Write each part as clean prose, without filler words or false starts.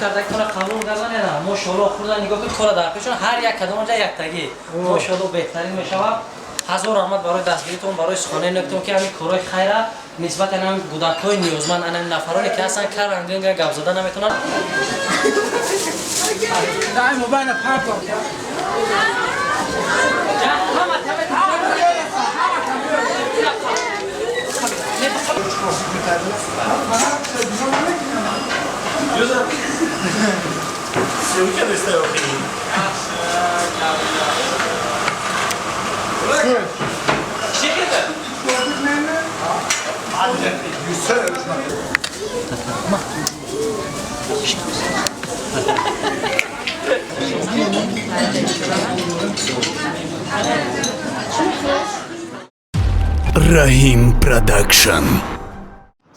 Кардагитонро қабул гардонед. Мошоалло, хурда нигоҳ кунед, кора дар пешон ҳар як кадом онҷа яктагӣ. Мошоалло, беҳтарин мешавад. Ҳазор раҳмат барои дастгиритон, барои суханои нектон, ки ҳамин корҳои хайра нисбат ан ҳамин кӯдакҳои ниёзманд, ан ҳамин нафароне ки ҳастанд, карангинга гап зада наметавонанд. Раҳим Продакшн.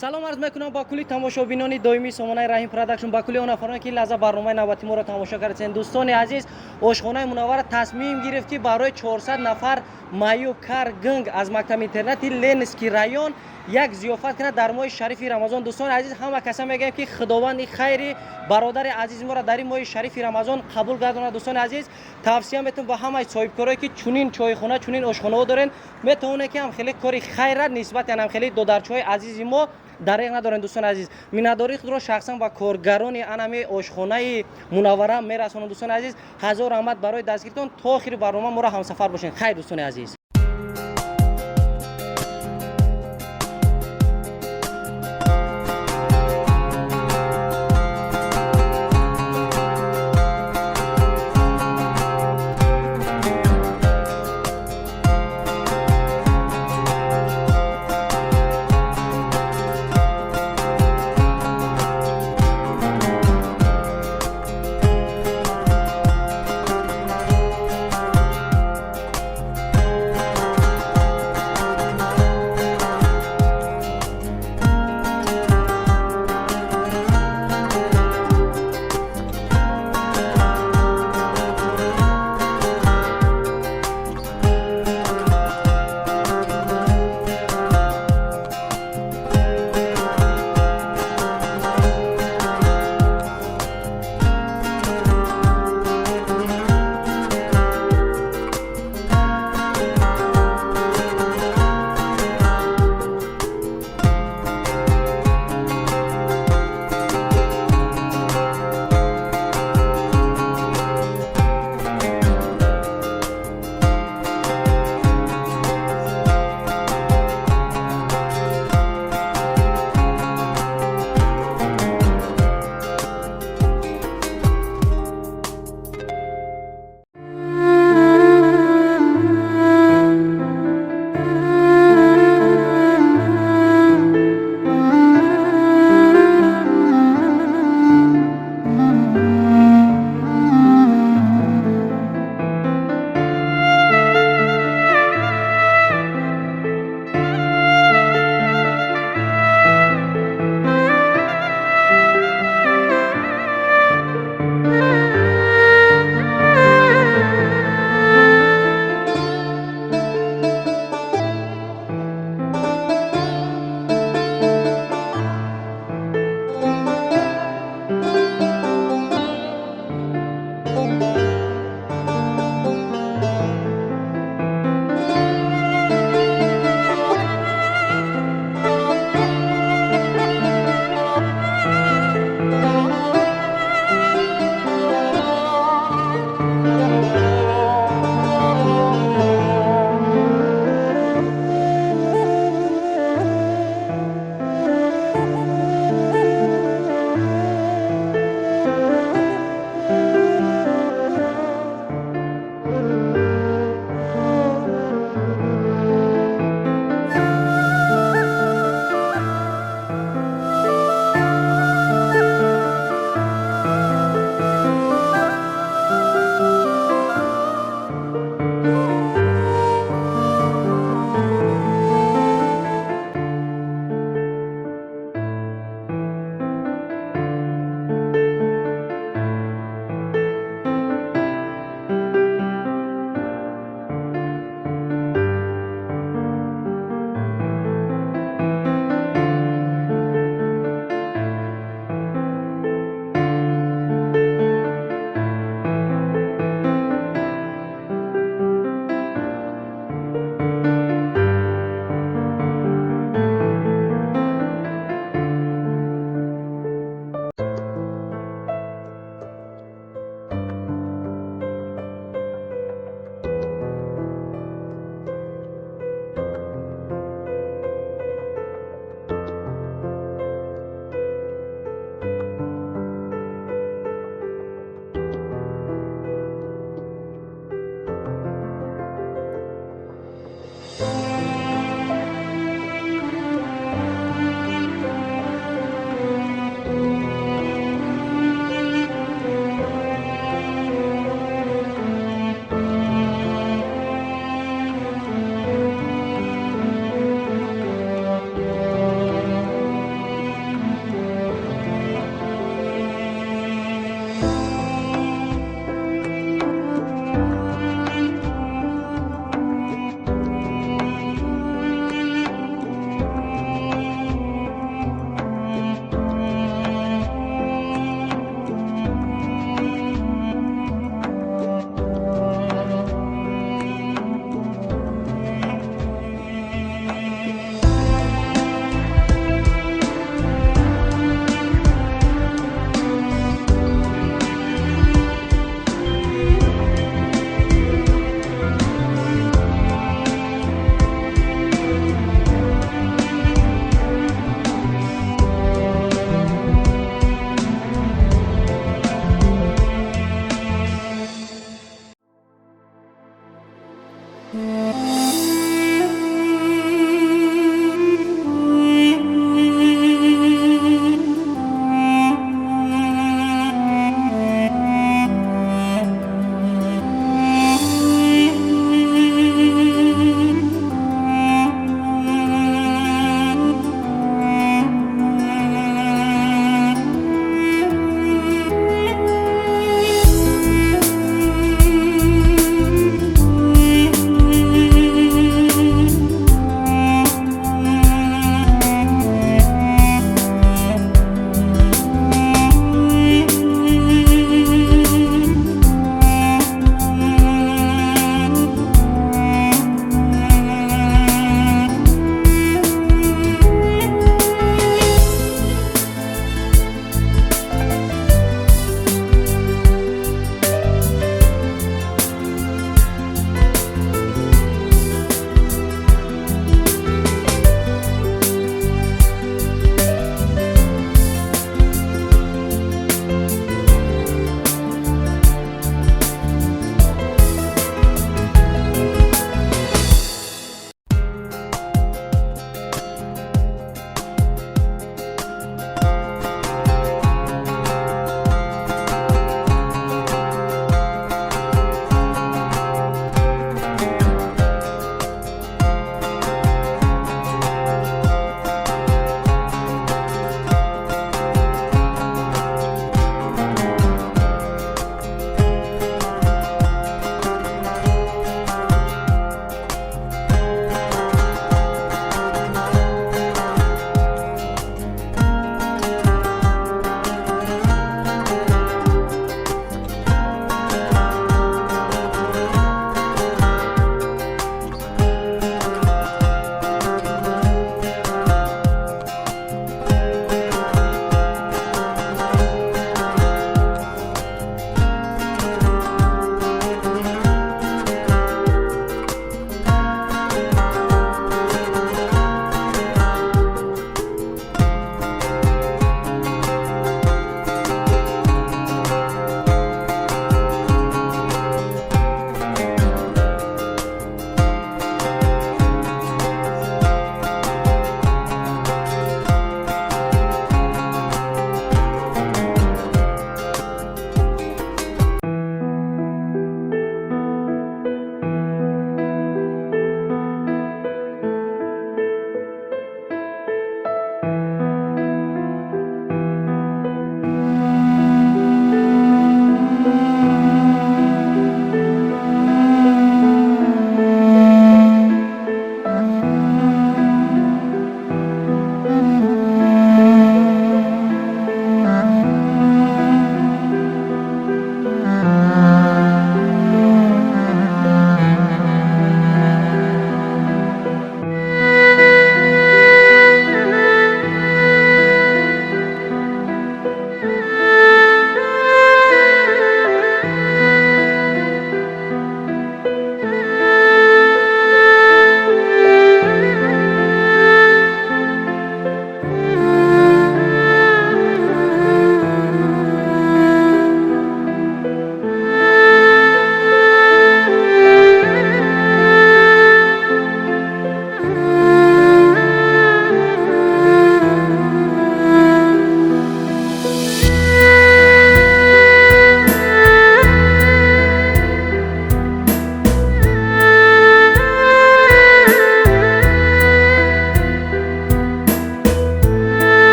Салом арз мекунам ба кулли тамошобинони доимии сомонаи Раҳим Продакшн, ба кулли он нафароне ки ин лаҳза барномаи навбати моро тамошо кардед. Дӯстони азиз, ошхонаи Мунаввара тасмим гирифт, ки барои 400 нафар маъюб, кар, гунг аз мактаби интернати Ленинский район як зиёфат кунад дар моҳи шарифи Рамазон. Дӯстони азиз, ҳама каса мегӯем, ки Худованди хайри бародари азизи моро дар ин моҳи шарифи Рамазон қабул гардонад. Дӯстони азиз, тавсия метавон ба ҳамаи соҳибкорое, ки чунин чойхона, чунин ошхонаҳо дорен, метавонед, ки ҳам хеле кори хайра нисбати ҳам хеле додарчаҳои азизи мо дареғ надорем. Дӯстони азиз, миннатдории худро шахсан ба коргарони анами ошхонаи Мунаввара мерасонам. Дӯстони азиз, ҳазор раҳмат барои дастгиритон. То охири барнома моро ҳамсафар бошед. Хайр, дӯстони азиз.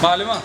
معلمه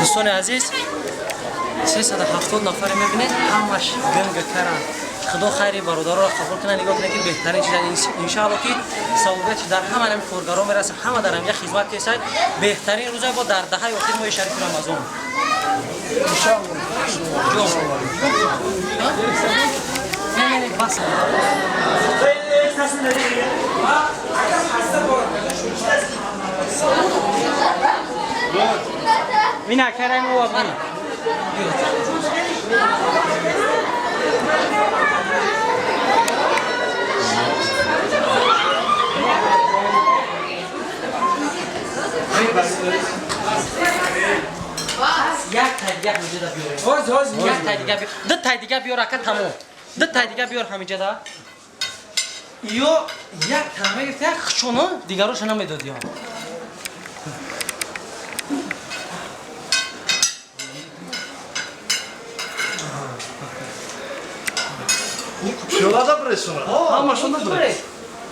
Дӯстони азиз, 370 нафаре мебинед, ҳамаш ганга каранд. Худо хайри бародароро қабул кунад. Нигоҳ кунед, ки беҳтарин чиз, иншаалло, ки савобиятш дар ҳама ҳамин коргаро мерасад, ҳама дар ҳамҷа хизмат кесад. Беҳтарин рӯза бо дар даҳаи охири моҳи шарифи Рамазон. Не, бас. Mina карам ва Як тай дига ҳамиҷада биёрем. Як тай дига биёр. Ду тай дига биёр, ака, тамом. Ду тай дига биёр ҳамиҷада. Ё як та мегирифт, як хучоно, дигароша намедод ё. Пиёлада бресона. Ҳамашонда брес.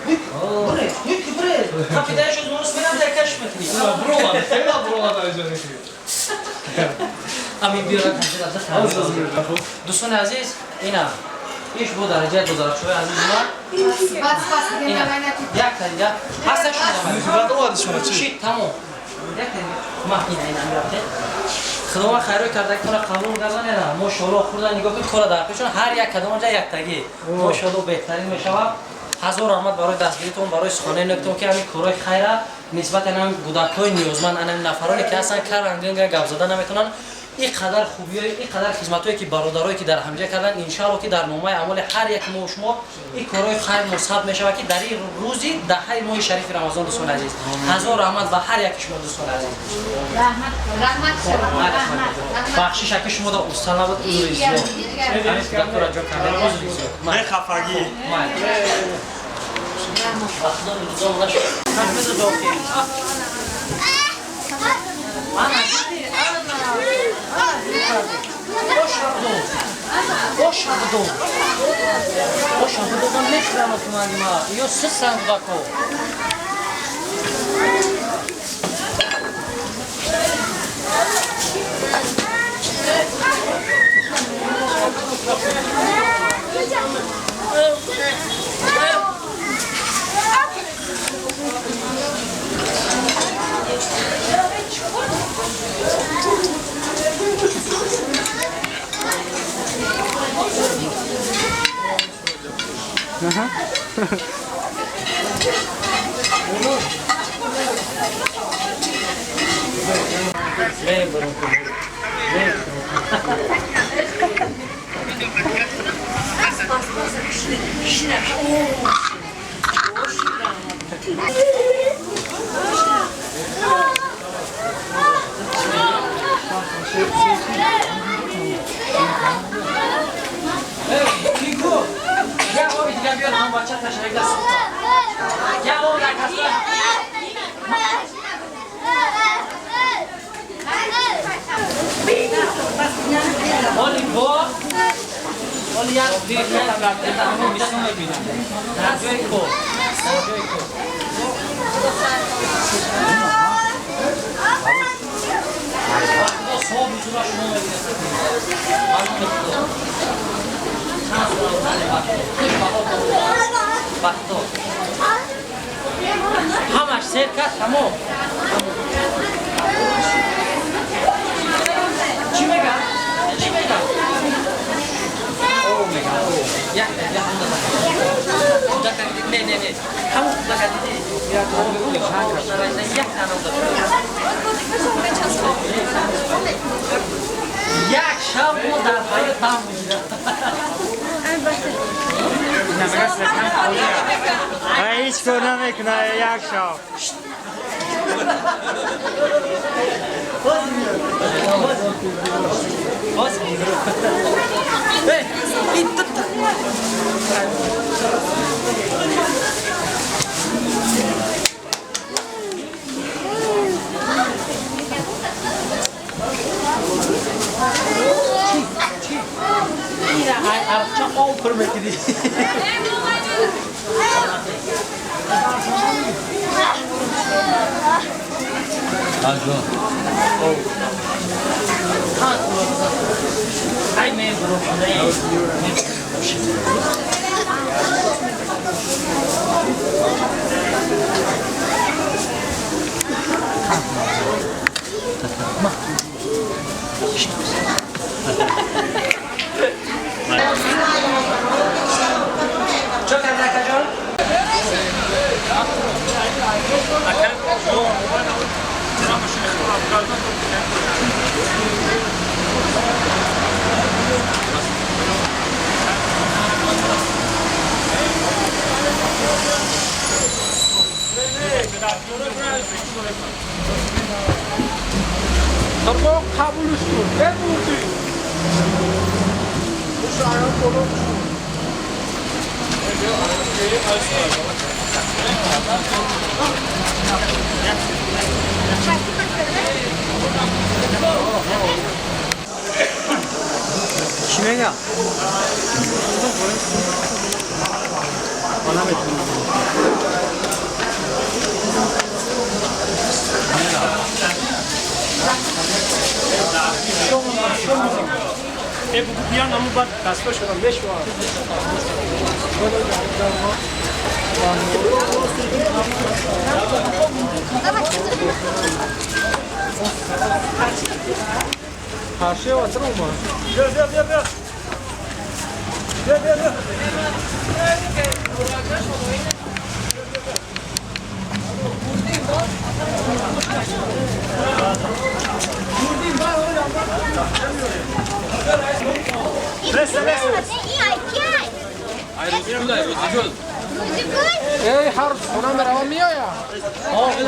Брес, ники брес. Хафидаеш узмонус мерам дар каш мекунӣ. Бролада, хела бролада иҷоза. Амин биёрад ҳамиҷада. Дӯстони азиз, ина иш бо дараҷаи додарчӯи азизи ман. Ина як та дига ҳаста шумо. Чи тамом. Як та дига. Ма ина ина мерафте. Худованд хайрой кардагитонро қабул гардонед. Мошоалло, хурда нигоҳ кунед, кора дар пешон ҳар як кадом онҷа яктагӣ. Мошоалло, беҳтарин мешавад. Ҳазор раҳмат барои дастгиритон, барои суханои нектон, ки ҳамин корҳои хайра нисбат ҳамин кӯдакҳои ниёзманд, ҳамин нафароне ки ҳастанд, карангинга гап зада наметавонанд, ин қадар хубиҳои, ин қадар хизматҳое ки бародарое ки дар ҳамҷа карданд, иншаалло, ки дар номаи амоли ҳар як мо шумо ин корҳои хайр мусаб мешавад, ки дар ин рӯзи даҳаи моҳи шарифи Рамазон. Дӯстони азиз, ҳазор раҳмат ба ҳар яки шумо, дӯстони азиз. Бахшиш, аки шумо да уста набуд, узри зиёд. Ҳамин кӯдакро ҷо кардем, узри зиёд. Не хафагӣ. Ба худо рӯзон нашуд. Ош абдо. Ош абдо ман мехӯрам ма. Ё сисан кӯдако. Кику, як оби дига биёр, ҳам бача ташрикда сухта. Як об як ҳаста. Оли бо оли як дар ҷои кор, дар ҷои кор. Худо савоб ҳузура шумо мебинад. Ба номи Худо. Чанд сола бахто. Ҳамаш сер кард, тамом. Чӣ мегӯяд? Чӣ мегӯяд? О, мегӯяд. О. Як як кӯдака дидӣ? Не, не, не. Ҳамон кӯдака дидӣ? Як тана як шаб мо дар ҳаёт дам мегирад. Ҳеҷ кор намекунад як шаб.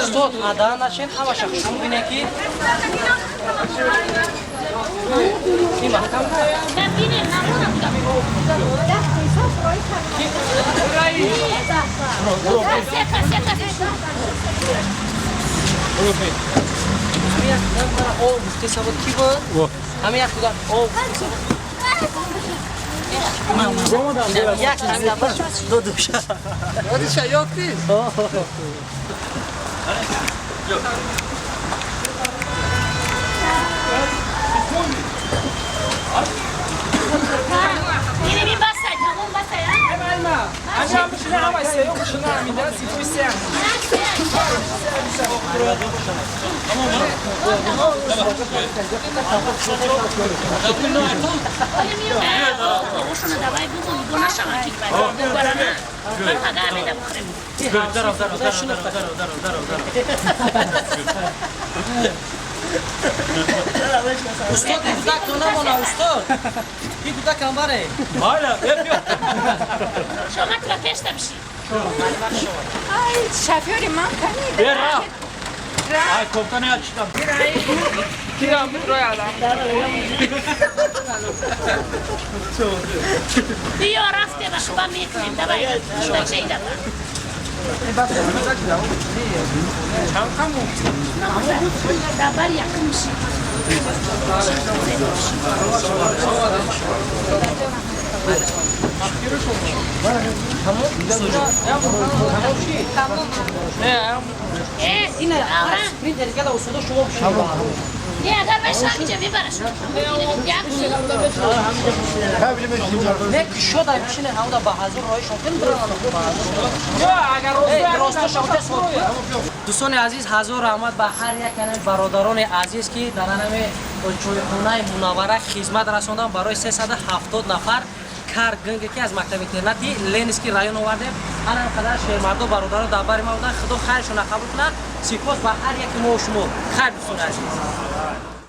Устод, адан нашин ҳамаша хушрӯ бинед ки ин маҳкам ҳамин як кӯдак як додуша додуша ёфтӣ? Устод, ин кӯдак то намона, устод. Ин кӯдак камбаре. Майла, бیا. Шумо тра пешта биши. Ай, шофёри ман кани. Бера. Ай, кофта не ачитам. Кирам рой адам. Биё рафте ба шуба мекунем. Давай, бачаи давай. Давай якум ши. Дӯстони азиз, ҳазор раҳмат ба ҳар як бародарони азиз, ки дар ҳамин чойхонаи Мунаввара хизмат расонданд барои 370 нафар каргинге, ки аз мактаби интернати Ленинский район овардем. Ҳар қадар шермарду бародарон дар бари ма буданд. Худо хайршонро қабул кунад. Сипос ба ҳар яки мо шумо. Хайр, дӯстони азиз.